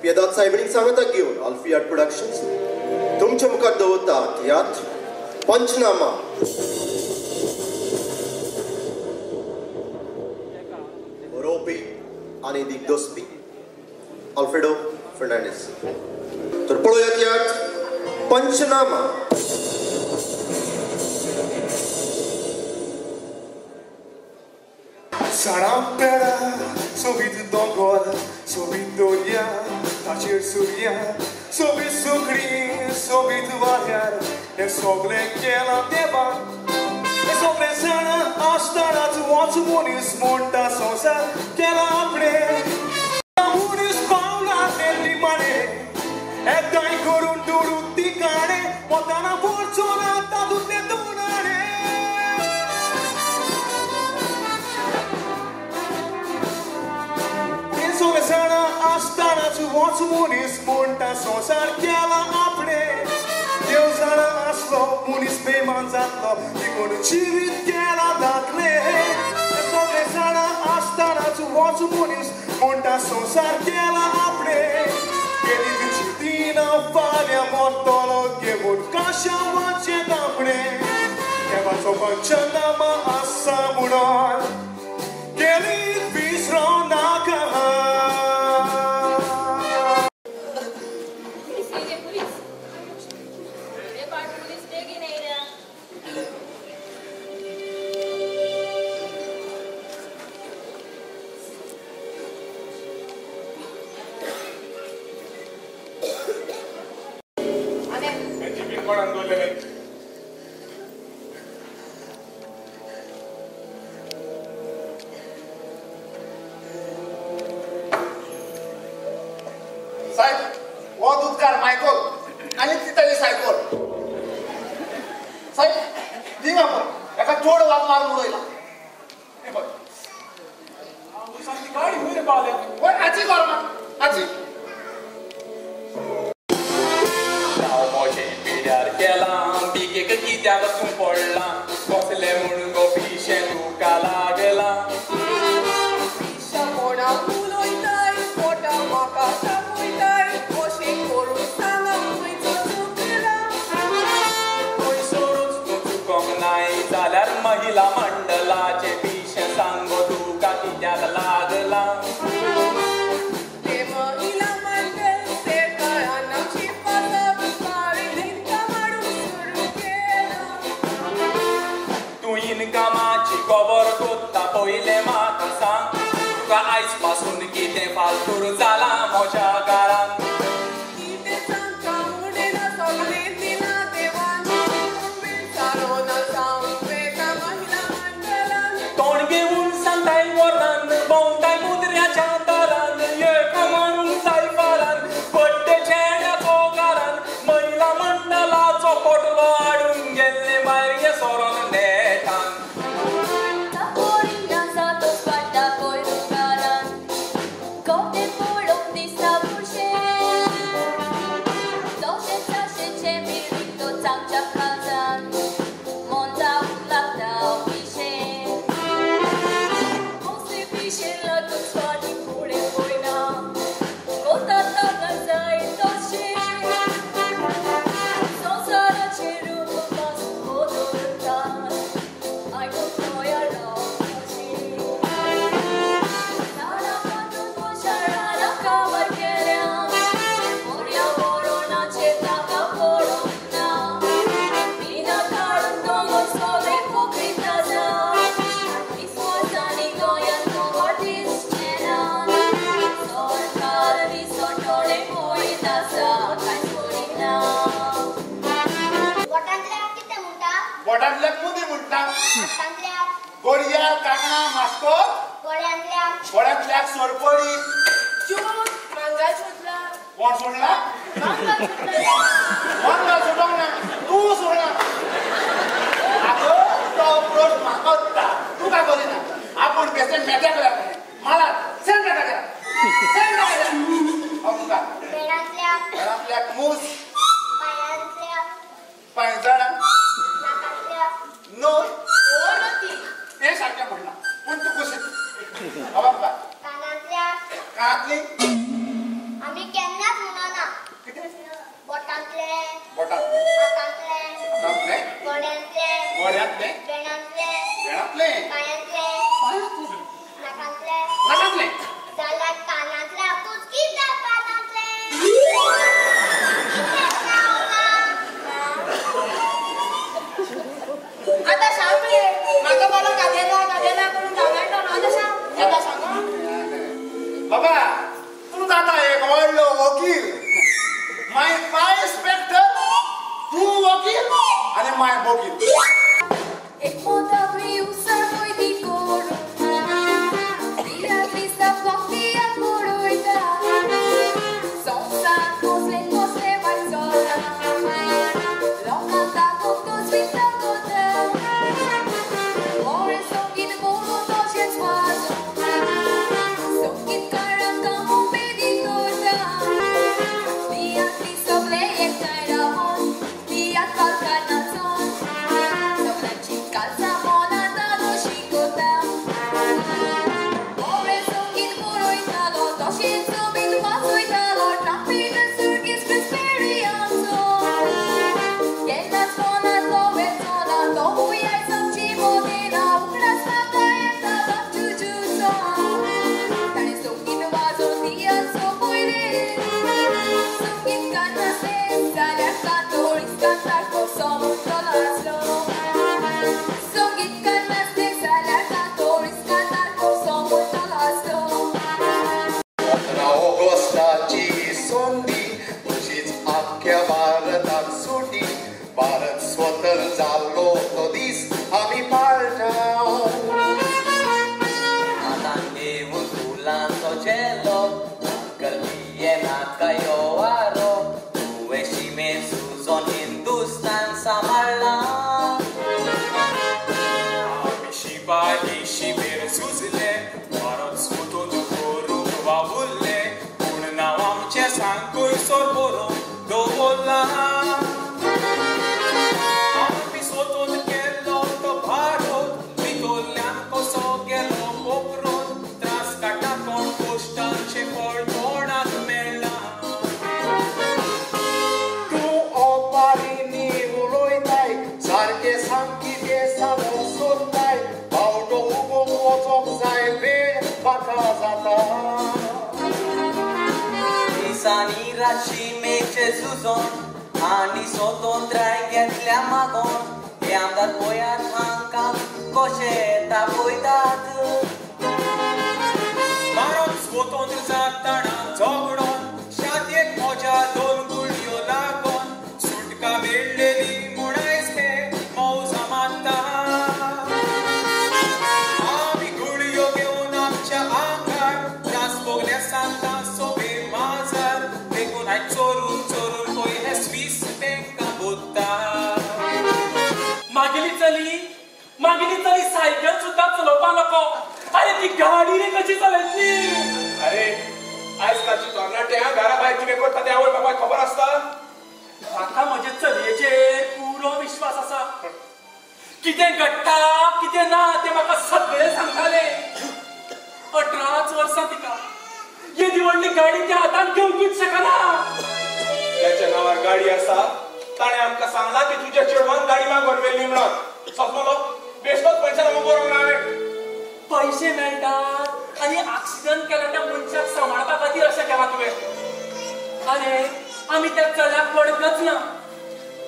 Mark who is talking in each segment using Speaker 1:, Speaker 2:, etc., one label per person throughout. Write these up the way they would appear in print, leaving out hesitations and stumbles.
Speaker 1: पियेदाद सायबिणीक सांगता घेवन आल्फी art productions तुमच्या मुखार दवरता तियात्र पंचनामा. बरोवपी आनी दिग्दर्शपी अल्फ्रेडो फर्नांडीस. तर पळोवया तियात्र पंचनामा.
Speaker 2: झाडां पेडा सोबीत दोंगर सोबीत दर्या ताचेर सुर्या सोबीत सुकणीं सोबीत वाऱ्यार हें सगळें केलां देवान. हें सगळें जाणां आसतनाच वच मनीस म्हणटा संवसार केला आपणें. मनीस पावला तें निमाणें एकदांय करून दुडू तिकाणें वताना वचो ना तातूंतलें दोन आणें. आसतनाच वच मनीस म्हणटा संवसार केला आपणें. देव जाणा आसलो मनीस बेमान जातलो देखून जिवीत केलां दाखलें. सगळें जाणा आसतनाच वच मनीस म्हणटा संवसार केला आपणें. केली चिंतिना फाल्यां मरतलो घेवन काशावाचें दापणें. देवाचो पंचनामा आसा म्हणून केली विसरों नाका.
Speaker 3: साहेब हो दूधकार मायकोल आनी ती ताजी सायकोल. साहेब थिंगा पळय एका चोड वाग मारून उडयला. हें पळय
Speaker 4: गाडी खंय रे पावल्या.
Speaker 3: वय आजी गोरमा आजी.
Speaker 4: हांव म्हजें पिड्यार केलां बिगेक कित्याक तूं पडलां कसलें म्हूण गो पिशें तुका लागलां.
Speaker 5: पिशा कोणाक उलयताय पोटा म्हाका तापयताय अशें करून सांगा खंयचो चुकला.
Speaker 4: खंयसरूच तूं चुकोंक नाय जाल्यार महिला मंडळाचें पिशें सांगो तुका कित्याक लागलां.
Speaker 5: तें महिला मंडळ तें कळना शिकपाक हांवें इनकम हाडूंक सुरू केलां.
Speaker 4: तूं इनकमाची खबर कोत्ता पयलें म्हाका सांग तुका आयज पासून कितें फालतूर जालां म्हज्या घरान.
Speaker 5: कितें सांगता उडयना सगळें दिलां देवान विचारो ना सांगूंक वेता महिला मंडळान.
Speaker 4: तोंड घेवन सांगताय वरान भोंवताय मुद्र्याच्या दारान एक मारून जाय फारान बड्डे चेड्याचो घरान महिला मंडळाचो पोटलो हाडून गेल्ले भायर गे सोरोन नेटान.
Speaker 3: गोडया कांकणां मास्कोत गोळ्यांतल्याक सोरपळी.
Speaker 5: चोर मांगा सोडला.
Speaker 3: कोण सोडला? मांगा सोडोंक ना तूं सोडला. आगो तो प्रश्न म्हाका वता तूं काय करिना. आपूण बेस्टें मेट्या केल्या मला सेम मेट्या केला सेम मेट्या केला. अमका पेडांतल्याक मूस पांयजणां न्हय तें सारकें म्हणलां पूण तूं कशें. बाबा कानांतली
Speaker 6: आमी केन्ना
Speaker 3: हातांतलें, गोड्यांतलें, गोड्यांतलें, बेणांतलें, बेणांतलें, पांयांतलें, पांयांतलें, नाकांतलें, नाकांतलें, जाल्यार कानांतलें आपूच कितें पानांतलें.
Speaker 5: आतां सांग मरे, म्हाका बरो कादेला कादेला करून धांवडायता न्हू. आतां सांग, आतां सांग.
Speaker 3: बाबा तूं जाता एक व्हडलो वकील, माय पाय इन्स्पेक्टर, तूं वकील आनी माय वकील.
Speaker 6: आनी स्वतंत्राय घेतल्या मागोन हे आमदार पळयात हांकां कशें तापयतात.
Speaker 4: भारत स्वतंत्र जातना झगडोन शादयेक मजा दोन गुळयो लागोन सुटका मेळ्ळेली म्हूण आयज हे मौजा मारता. आमी गुळयो घेवन आमच्या आंगार त्रास भोगल्या सांगता सोबे माजार देखून आयज चोरून चोरून पळय हे स्वीस बँका बोत्ता. मागेली चली, मागेली चली सायकल सुद्दां चलोवपाक नको. अरे ती गाडी रे कशी चलयतली.
Speaker 2: अरे आयज कालची तरणाटे घरा भायर कितें करता तें आवय बापायक खबर आसता.
Speaker 4: म्हाका म्हजे चलयेचेर पुरो विश्वास आसा. कितें घडटा कितें ना तें म्हाका सगळें सांगतालें. 18 वर्सां तिका, येदी व्हडली गाडी त्या हातान घेवंकूच शकना.
Speaker 2: त्याच्या नांवार गाडी आसा, ताणें आमकां सांगलां की तुज्या चेडवान गाडी मागोवन व्हेल्ली म्हणून. सपनलो बेश्टोच पयशे लागून बरोवंक ना हांवें.
Speaker 4: पयशे मेळटात आनी एक्सिडंट केला त्या मनशाक सांबाळपा खातीर अशें केलां तुवें. अरे आमी त्या चल्याक वळखच ना.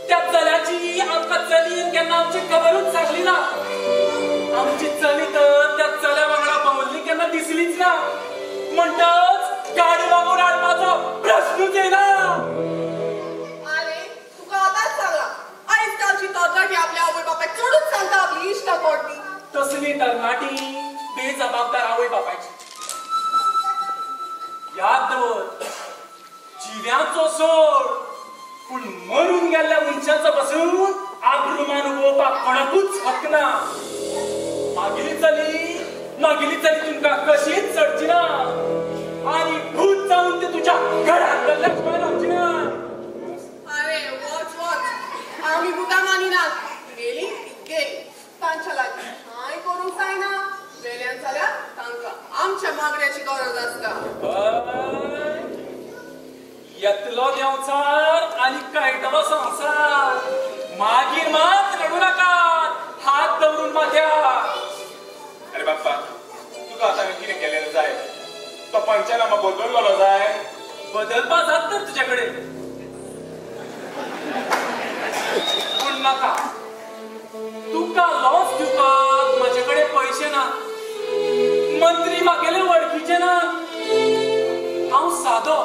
Speaker 4: त्या चल्याची आमकां चलयेन केन्ना आमची खबरूच सांगली ना. आमची चली तर त्या चल्या वांगडा भोंवल्ली केन्ना दिसलीच ना. म्हणटच गाडी मागून हाडपाचो प्रश्नूच येना.
Speaker 5: आरे तुका आतांच सांगलां, आयज कालची तरणाटी आपल्या आवय बापायक चडूच सांगता आपली इश्टा कोण ती.
Speaker 4: तसली तरणाटी बेजबाबदार आवय बापायची. याद दवर, जिव्याचो सोड पूण मरून गेल्ल्या मनशाचो पसून आब्रुमान उलोवपाक कोणाकूच हक ना. मागेली चली, मागेली चली तुमकां कशीच चडची ना आनी भूत जावन ते तुज्या घरांत गेल्ल्या शिवाय रावची ना.
Speaker 5: अरे वच वच, आमी भुतां मानिनात. गेली ती गेली, तांच्या लागीं कांय करूंक जायना. वेल्यान जाल्यार तांकां आमच्या मागण्याची गरज आसता.
Speaker 4: येतलो देंवचार आनी काडटलो संवसार. मागीर मात रडू नाकात, हात दवरून माथ्यार.
Speaker 2: अरे बाप्पा, तुका आतां कितें केलें जाय? तो पंचनामा बदललो जाय.
Speaker 4: बदलपा जात तर तुजे कडेन, पूण नाका. तुका लॉस दिवपाक म्हजे कडेन पयशे ना, मंत्री म्हागेले वळखीचे ना. हांव सादो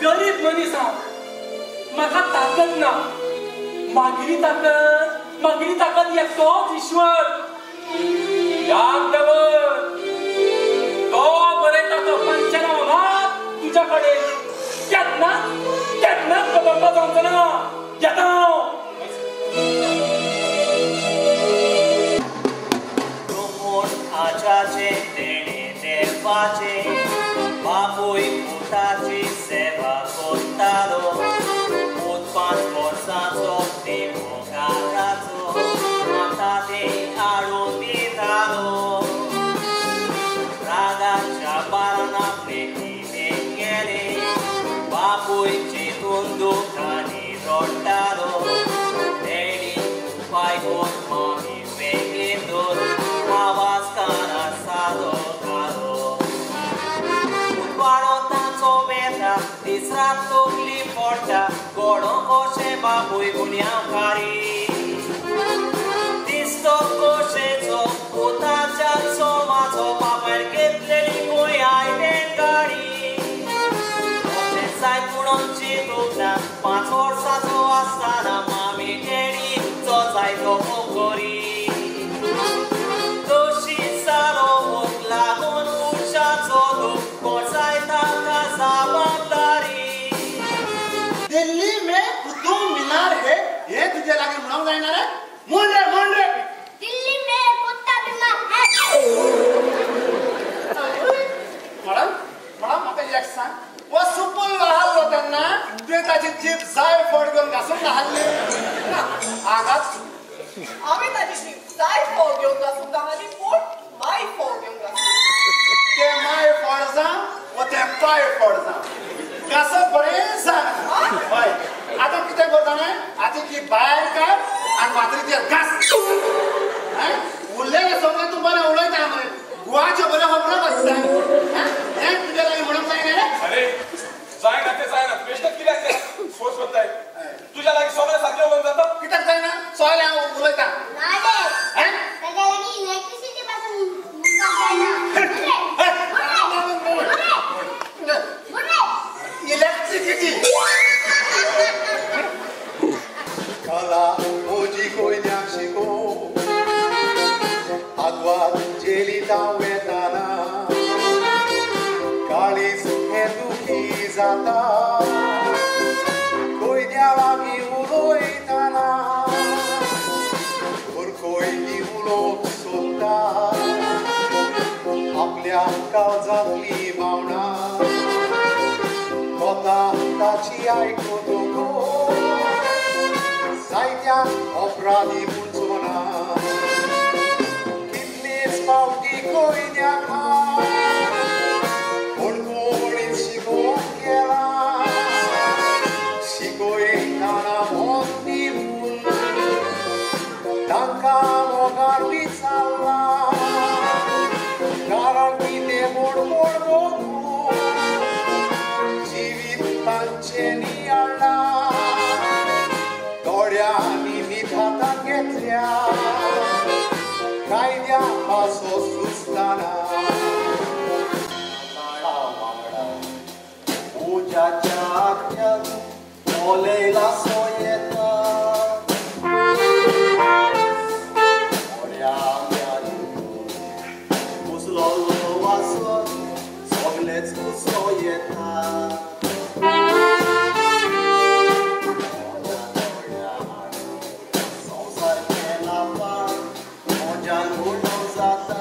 Speaker 4: गरीब मनीस हांव, म्हाका ताकद ना. मागीरी ताकद, मागीरी ताकद एकटोच ईश्वर. याद दवर, तो बरयता तो पंचनामा मात तुज्या कडेन केन्ना केन्नाच बदलपा जावचो ना. येता हांव.
Speaker 6: आचाचे तेणे देवाचे बापूय पुताची सेवा करतालो. पूत 5 वर्सांचो देवो काळाचो आतां ते हाडून दितालो. रागाच्या बारान आपले कितें गेले, बापूय चिंतून दुखांनी रडटालो. तेणी उपाय करून मामी बेगीन दोर आवाज कानार सादो घालो. उजवाडो तांचो वेता, दीस रात तकली पडटा, घोडो कशें बापूय गुन्यांवकारी. दिसतो कशेचो पुताच्या सोमाचो, बापायन घेतलेली खंय आयटेन गाडी. अशें जायत म्हणून चिंतूंक ना, 5 वर्सांचो आसतना मामी तेणीचो जायतो करी.
Speaker 3: दिल्ली में कुतुब मीनार है, ये तुझे लागे म्हणूंक जायना रे. म्हण रे, म्हण रे.
Speaker 7: दिल्ली में कुत्ता बीमार है.
Speaker 3: मॅडम, मॅडम म्हाका एक सांग, हो सुपुल्लो आहलो तेन्ना तुवें ताची जीप जाय फट घेवन घासूंक नाहली? हांगाच
Speaker 5: हांवें ताची जीप जाय फोव घेवन घासूंक नाहली, पूण माय फोव घेवन घासली.
Speaker 3: ते माय फड जावं वो ते पाय फड जावं, घासप बरें सांग. हय, आतां कितें करता न्हय, आतां ती भायर काड आनी फातरीचेर घास. उरलेलें सगळें तूं बरें उलयता मरे, गोवाच्यो बऱ्यो खबरो करता. हें तुज्या लागीं म्हणूंक जायना रे.
Speaker 2: अरे जायना तें जायना, बेश्टेच कित्याक तें फोर्स करताय? तुज्या लागीं सगळें सारकें उलोवंक जाता?
Speaker 3: कित्याक जायना? सगळें हांव उलयता.
Speaker 7: ताज्या लागीं इलेक्ट्रिसिटी पासून म्हणपाक जायना.
Speaker 3: इलेक्ट्रिसिटी
Speaker 1: कला म्हजी कोयन्याक शिको, आगवाद जेलींत वेताना काळीज हें दुखी जाता. कोयन्या लागीं उलयतना कोयनी उलोवंक सोदता, आपल्या काळजांतली भावना कोता ताची आयकून गो जायत्या अपराधी म्हणचो ना. कितलेच फावटी कोयन्याक पूण कोणीच शिकोवंक गेला, शिकयतना मोग दिवन तांकां मोगान विचारलां, कारण कितें मोडमोड बघून जिवीत तांचें नियाळ्ळां. थोड्यांनी न्हीद हातांत घेतल्या, कायद्या पासो सुचतना.
Speaker 6: उज्याच्या आख्यान उलयला सो येता. थोड्या आंब्यानी कुसलो वासो सगलेच कुसो येता. संवसार केला पाड म्हज्यान उडो जाता.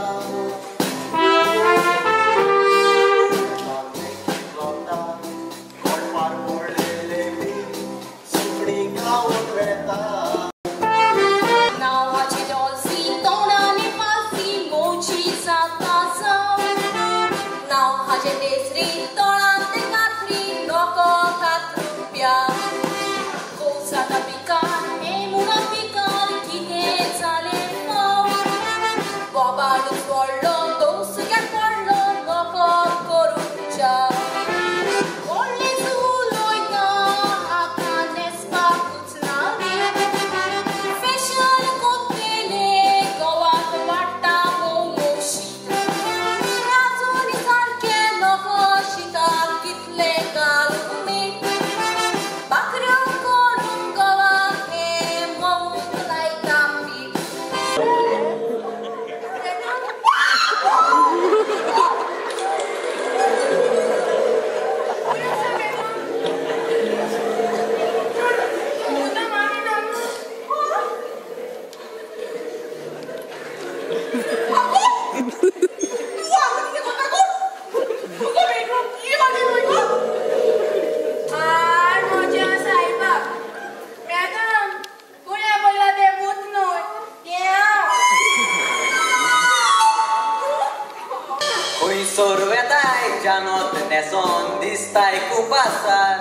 Speaker 8: दिसताय कुपासार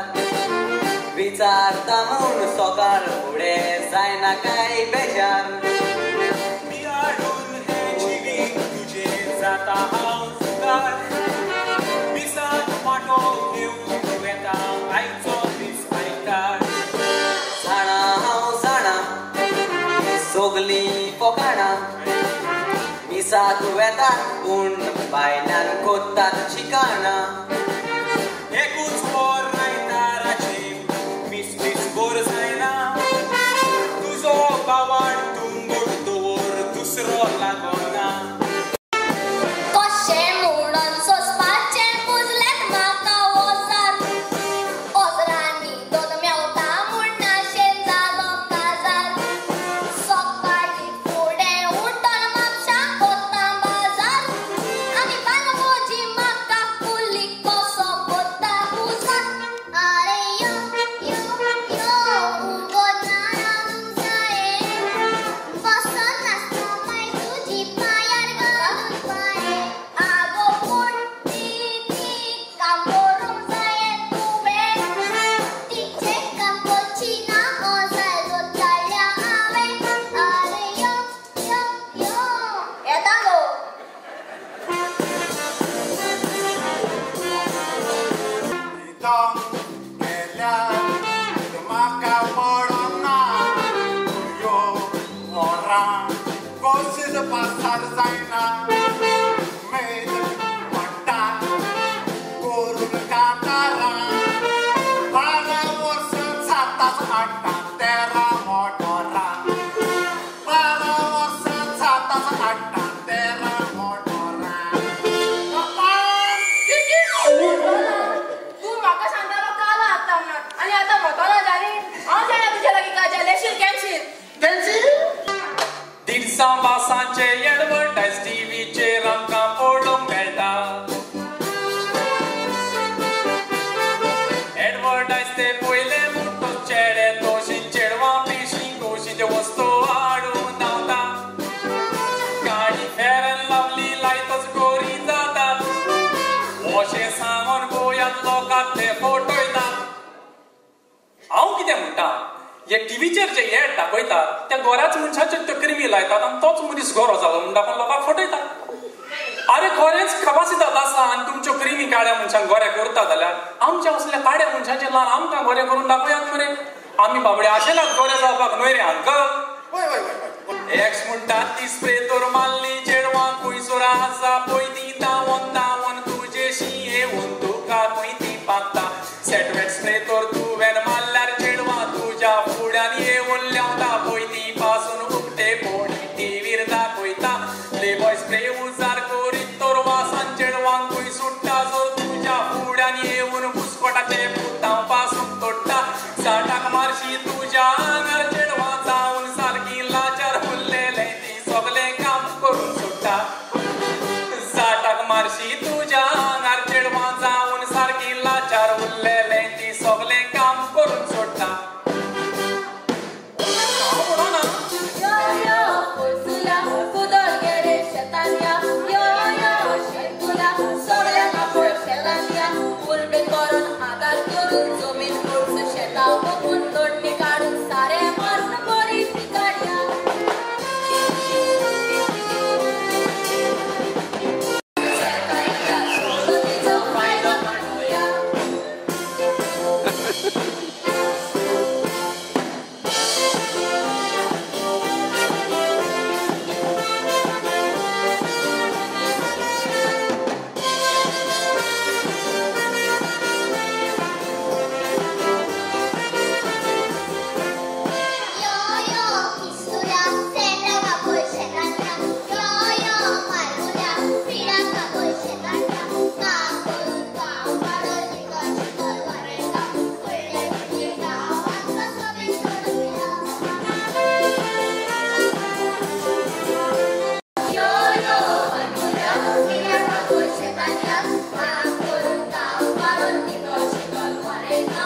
Speaker 8: विचारता म्हूण सकाळ फुडें जायना काय बेजार
Speaker 4: बियाडून हें जिवीत तुजें जाता हांव जुगार मिसाक वांटो घेवन वेता आयचो दीस आयतार
Speaker 8: जाणा हांव जाणा सगलीं फकाणां मिसाक वेतात पूण बायलान कोत्तात चिकाणां
Speaker 4: एकूच वर आयताराचें मीस बीस बोर जायना तुजो बावाड तुंगोट दवर दुसरो लागना
Speaker 7: कशें म्हणून सोंसपाचें पुजलें म्हाका ओजार ओजरांनी दोन मेवता म्हूण नाशेन जालो काजार सकाळीं फुडें उठून म्हापशां वता बाजार आनी बालमोजी म्हाका कुली कसो कोत्ता उजार आरे यो यो यो उगो नारावंक जाये बसन नासता माय तुजी पांयार घालून पांये आगो पूण ती ती काम करूंक जाये तुवें तिचें काम करची ना ओजाल जाल्या हांवें आरे यो यो यो
Speaker 9: येता गो.
Speaker 3: न्हिदोंक गेल्यार म्हाका पडना यो वरां कोशीस पासार जायना उमेद पडटा करून कातारां 12 वर्सां जातात आठां 13 मोटरां 12 वर्सां जातात आठां 13 मोटरां
Speaker 9: तूं म्हाका सांगतालो काल आतां म्हणून आनी आतां म्हाका ना जाली. हांव जाणा तुज्या लागीं काय जालें. कॅन्सील
Speaker 3: कॅन्सील
Speaker 4: दिसां बासांचे एडवर्टायज टीव्हीचेर आमकां पळोवंक मेळटा एडवर्टायज ते पयले म्हणटो चेडे तोशी चेडवां पिशी कोशी ते वस्तू हाडून धांवता गाडी फेर एंड लवली लायतच गोरी जातात अशें सांगून गोंयांत लोकांक ते फटयतात. हांव कितें म्हणटा हे टिवीचेर जे एड दाखयतात त्या गोऱ्याच मनशाचेर त्यो क्रिमी लायतात आनी तोच मनीस गोरो जालो म्हूण दाखोवन लोकांक फटयतात. आरे खरेंच कपासितात आसा आनी तुमच्यो क्रिमी काळ्या मनशांक गोरे करता जाल्यार आमच्या असल्या काळ्या मनशाचे ल्हान आमकां गोरे करून दाखयात मरे. आमी बाबडे आशेनात गोरे जावपाक न्हय रे अंकल.
Speaker 3: वय वय वय
Speaker 4: एक्स म्हणटात ती स्प्रे तर मारली चेडवां खुंयसर आसा पळय ती धांवन धांवन तुजेशी येवन तुका खंय ती पात्ता सेटवेट स्प्रे तर तुवें मारल्यार चेडवां तुज्या फुड्यान येवन ल्हेंवता पळय ती पासून उक्ते पोणी टिवीर दाखयता प्लेबॉय स्प्रे उजार करीत तर वासान चेडवांक खंय सुट्टा जो तुज्या फुड्यान येवन बुस्कोटाचे पुतांव पासून तोडटा साठाक मारशी तुज्या आंगार चेडवां जावन सारकी लाचार उरलेलें ती सगलें काम करून सुट्टा साठाक मारशी तुज्या आंगार चेडवां जावन सारकी लाचार उरलेलें ती सगलें काम करून सोडटा. हांव म्हणना
Speaker 9: यो यो कोसुल्या कुदळ गेले शेतान या यो यो शेतुल्या सगळ्यांक आपोय शेतान या उर्बे करून आदार करून जमीन करून शेतां वखून दोडणी काडून सारें मारून बरी पिकाडया. शेतांच्या सवलतीचो फायदो मांडुया.
Speaker 7: यो यो किस्तुल्या सेंद्रा बाबूय शेतान या यो यो मारगुल्या पिडाक बाबूय शेतान या काम करून काम काडून नितळ शितळ वाडयता फुडले फुडले गांवांत सोबीत करुया. यो यो मारगुल्या पिडाक बाबूय शेतान या काम करून काम काडून नितळ शितळ वाडयता